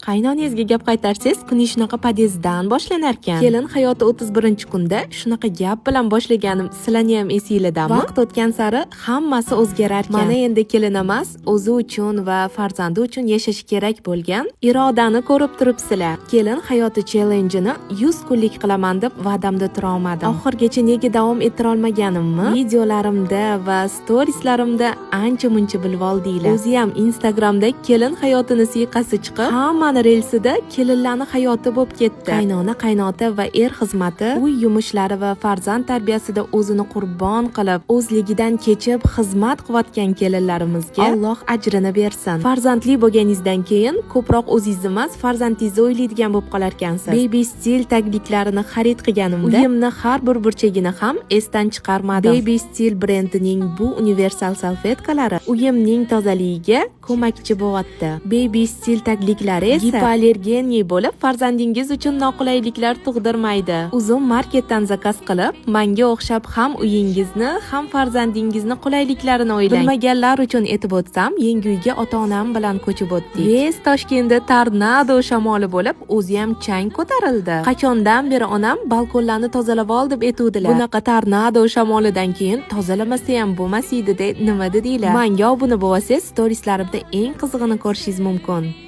Qaynonangizga gap qaytarsangiz, kuni shunaqa podyezddan boshlanarkan. Kelin hayoti 31-kunda shunaqa gap bilan boshlaganim sizlarni ham esinglardami? Vaqt o'tgan sari hammasi o'zgararkan. Mana endi kelin emas, o'zi uchun va farzandi uchun yashashi kerak bo'lgan irodani ko'rib turibsizlar. Kelin hayoti challenge'ini 100 kunlik qilaman deb va'damda tura olmadim. Oxirgacha nega davom ettira olmaganimni videolarimda va storieslarimda ancha muncha bilib oldinglar. O'zi ham Instagramda kelin hayotini siyqasi chiqib, hammani reelsida kelinlarni hayoti bo'lib ketdi. Qaynona, qaynota va er xizmati, uy yumushlari va farzand tarbiyasida o'zini qurbon qilib, o'zligidan kechib xizmat qilayotgan kelinlarimizga Alloh ajrini bersin. Farzandli bo'lganingizdan keyin ko'proq o'zingizni emas, farzandingizni o'ylaydigan bo'lib qolarkansiz. Baby Style tagliklarini xarid qilganimda uyimni har bir burchagini ham esdan chiqarmadim. Baby Style brendining bu universal salfetkalari uyimning tozaligiga ko'makchi bo'lyapti. Baby Style tagliklari esa гипоаллергенный bo'lib, farzandingiz uchun noqulayliklar tug'dirmaydi. Uzum marketdan zakaz qilib, manga o'xshab ham uyingizni, ham farzandingizni qulayliklarini o'ylang. Bilmaganlar uchun aytib o'tsam, yangi uyga ota-onam bilan ko'chib o'tdik. Весь Toshkentda tornado shamoli bo'lib, o'zi ham chang ko'tarildi. Qachondan beri onam balkonlarni tozalab ol deb aytuvdilar. Bunaqa tornado shamolidan keyin tozalamasa ham bo'lmas edi de, nima dedinglar? Manga obuna bo'lsangiz, storieslarimda eng qizig'ini ko'rishingiz mumkin.